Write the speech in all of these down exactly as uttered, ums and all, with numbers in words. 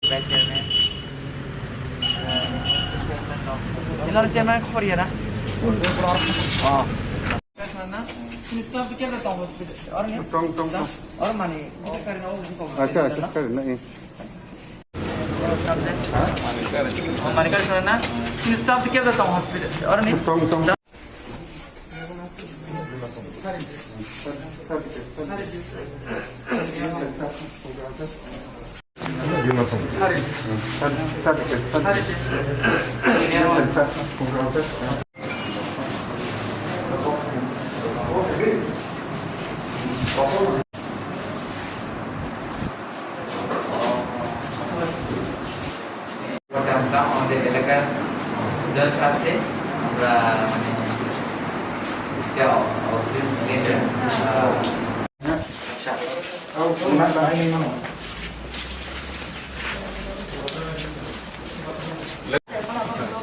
Vice chairman. General chairman khoriya na? Oh. Chini staff khe da tong hospital. Or ni? Tong, tong, tong. Or mani, kari na, oh, Acha, acha, kari na, eh. Mani kari na? Chini staff khe da tong hospital. Or ni? Tong, tong. আসলাম আমাদের এলাকার জনস্বার্থে আমরা, মানে, একটা oxygen cylinder, আহ, আচ্ছা।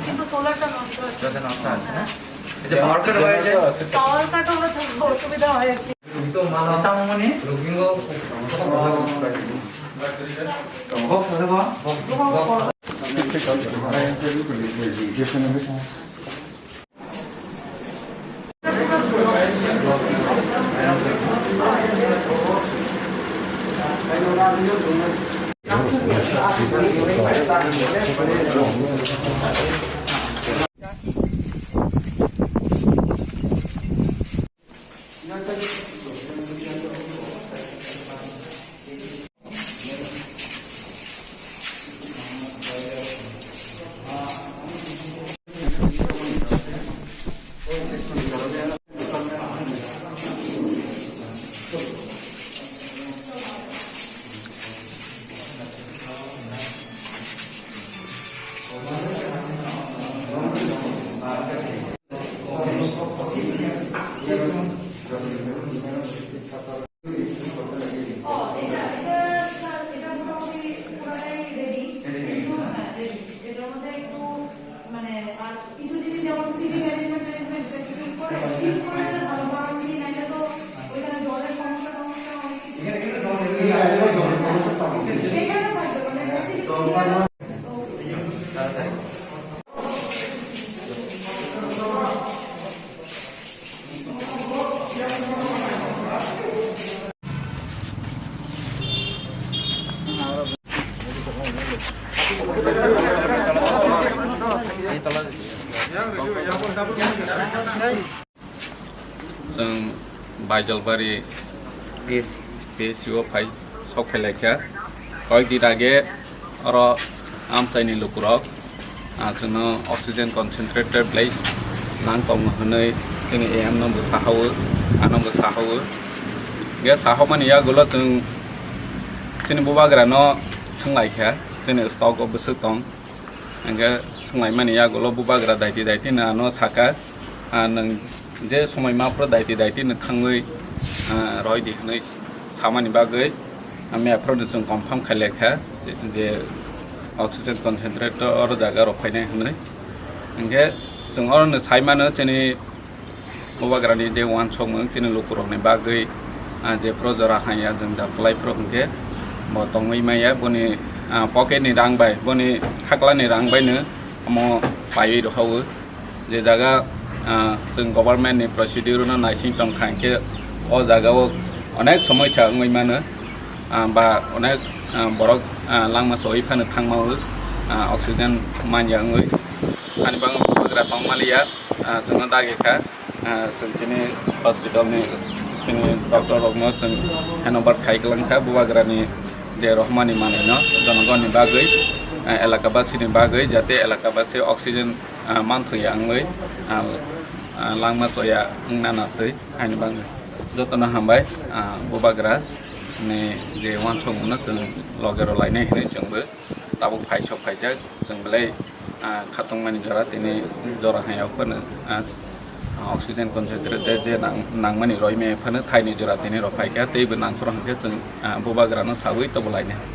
কিন্তু সোলারটা নষ্ট হচ্ছে। যাতে নষ্ট হচ্ছে, হ্যাঁ? এই যে পাওয়ার কাট হয়ে যায়। পাওয়ার কাট হলে তো অসুবিধা হয় আর কি। তো মানবতা মানে রোগীও Chwng Baijalbari P S C o phai sok phai laikha. Koyek din age oro amchaini lukurok, ah, chwngno oxygen concentrator belai nang tongo hwnwi chini A M no bo saha-o, ano bo saha-o. Hwnkhe saha mani yagulo chwng chini bubagrano swng laikha, chini stock o bwswk tong. Hwnkhe swng laimani yagulo bubagra daiti daiti no ano saka, ah, nwng je somoi ma phuru daiti daiti no thangwi, ah, roi di hwnwi samani bagwi, ah, mia phuru no chwng confirm khai laikha je, je oxygen concentrator oro jaga rok phainai hwnwi. Hwnkhe chwng oro no sai mano chini bubagrani je uansukmung chini lukurokni bagwi, ah, jephuru jora hanya jwngjal kwlai phuru hwnkhe bo tongwi maya, boni, ah, pocket ni rang bai, boni khaklani rang bai no omo paiwi rohao. Je jaga, ah, chwng government ni procedure no naising tongkha, hwnkhe o jaga o onek somoisa wngwi mano, ah, ba onek, ah, borok, ah, langma choi phano thangma o, ah, oxygen manya wngwi. Ani bagwi bubagra tongmaliya, ah, chwngno dagi kha, ah, chwng chini hospital ni chini doctor rokno chwng handover khai kwlang kha bubagra ni je rohmani manwi no jonogoni bagwi, ah, elaka basi ni bagwi, jate elaka basi oxygen, ah, manthokya wngwi, ah, ah, langma choya wngna natwi haini bagwi jotono hambai, ah, bubagra ni je uansukmung no chwng loge rw lainai hinwi chwngbo tabuk phai sok phaijak, chwng belai, ah, khatungmani jora tini jora haya phano, ah, oxygen concentrator je nang-, nangmani roimaya phano thaini jora tini rw phaikha, teibo nangphuru hwnkhe chwng, ah, bubagrano sawi tobo lainai.